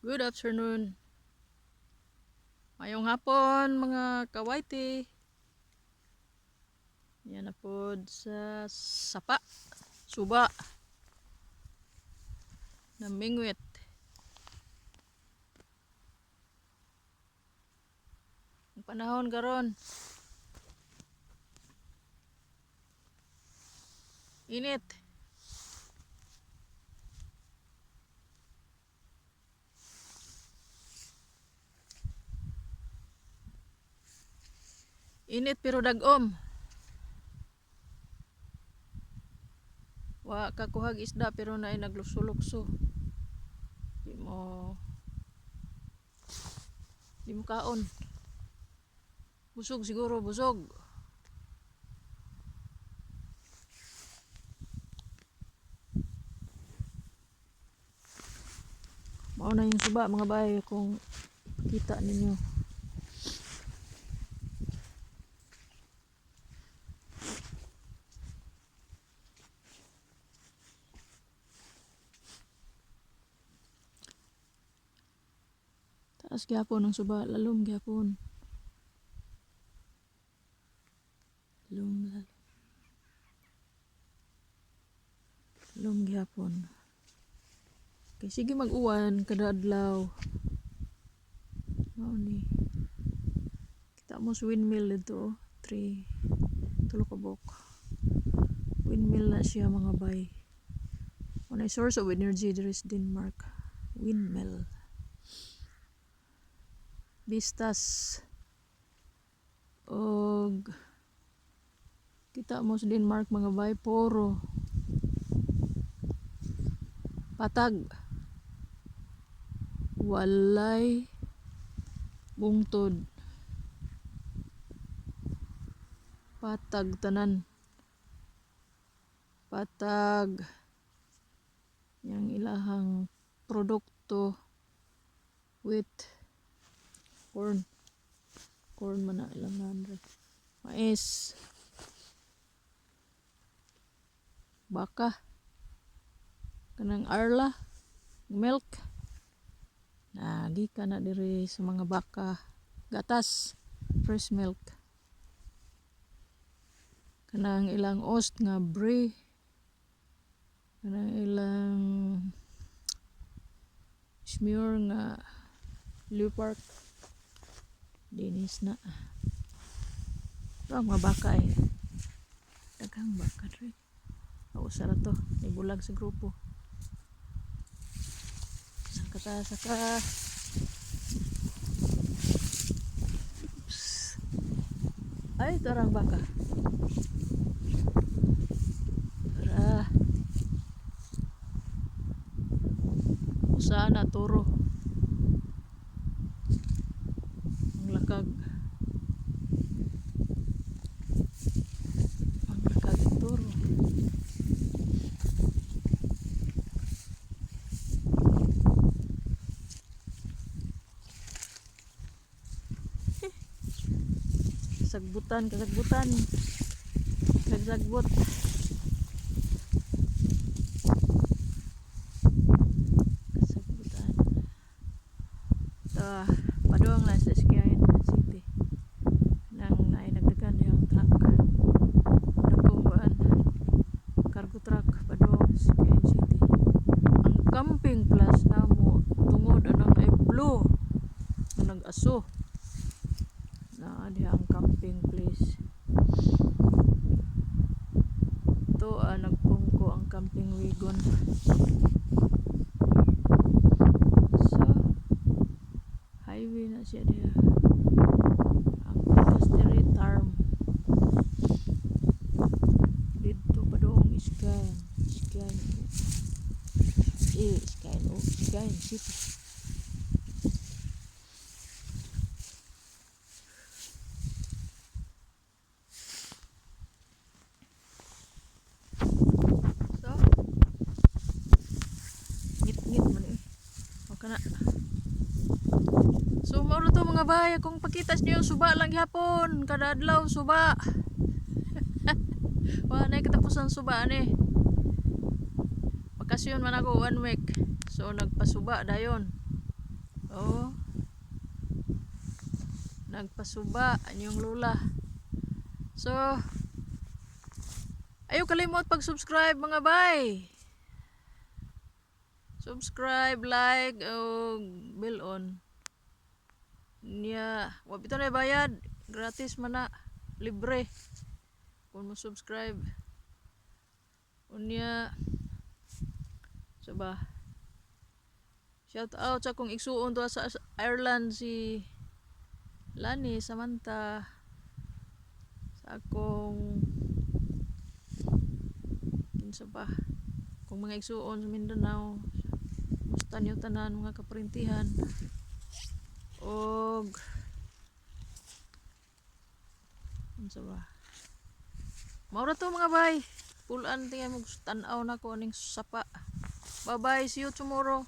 Good afternoon. Mayong hapon, mga kawaiti. Yan na po sa sapa. Suba. Namingwit. Ang panahon karon. Init. Init pero dagom. Wa kakuhag isda pero naay nagluso-lukso. Di mo kaon. Busog siguro, busog. Mao na yung suba, mga bay, kung kita ninyo. Taas gyapon ang suba, lalom gyapon. Lalom, lalom. Lalom gyapon. Kay sige mag-uwan kada adlaw. Mao ni. Kita mo sa windmill dito, oh. Three, tulo ka buok. Windmill na siya, mga bay. One source of energy there is Denmark. Windmill. Vistas. Og kita mo sa Denmark, mga bay, puro patag. Walay bungtod. Patag tanan. Patag. Yang ilahang produkto with corn. Corn man na ilang nandre. Mais. Baka. Kanang Arla. Milk. Nagi ka na diri sa mga baka. Gatas. Fresh milk. Kanang ilang ost nga brie. Kanang ilang smør nga Leopard. Dinis na. Ito ang mga baka eh. Daghang baka dre. Ako sa to. Ibulag sa grupo. Saka ta, saka. Oops. Ay, ito ang baka. Tara. Usa na turo. Ang lakag. Ang lakag ang turo. Sagbutan, kasagbutan. Nagsagbot. Kasagbutan. Ito, padung lang sa Skagen City. Nang naay nagdagan yung truck. Dakong kuan. Cargo truck padung sa Skagen City. Ang camping place namo tungod anang ay blue. Ang nag-aso. Na diha ang camping place. Ito nagpungko ang camping wagon. So, highway na siya diha. Ang Industry Tarm. Dito padung Skagen. Skagen. Eh, Skagen. Oh, Skagen City. So, ngit-ngit man eh. Okay na. So, mao to, mga bay, kung pakita niyo, suba lang gyapon, kada adlaw suba. Wala na katapusan suba ani. Bakasyon man ako one week. So nagpasuba dayon. Oh. Nagpasuba ang inyong lola. So, ayaw kalimot pag-subscribe, mga bay. Subscribe, like, o bell on. Niya, wa bitaw na bayad. Gratis man na. Libre. Kung mo subscribe. Unya, so ba? Shout out sa akong igsuon to sa Ireland, si Lani Samantha, sa akong kinsa pa kung mga igsuon sa Mindanao. Musta niyo tanan, mga kaprintihan? Og unsa ba, mao ra to, mga bay. Pulan tingay mo, tan-aw na ko aning sapa. Bye bye, see you tomorrow.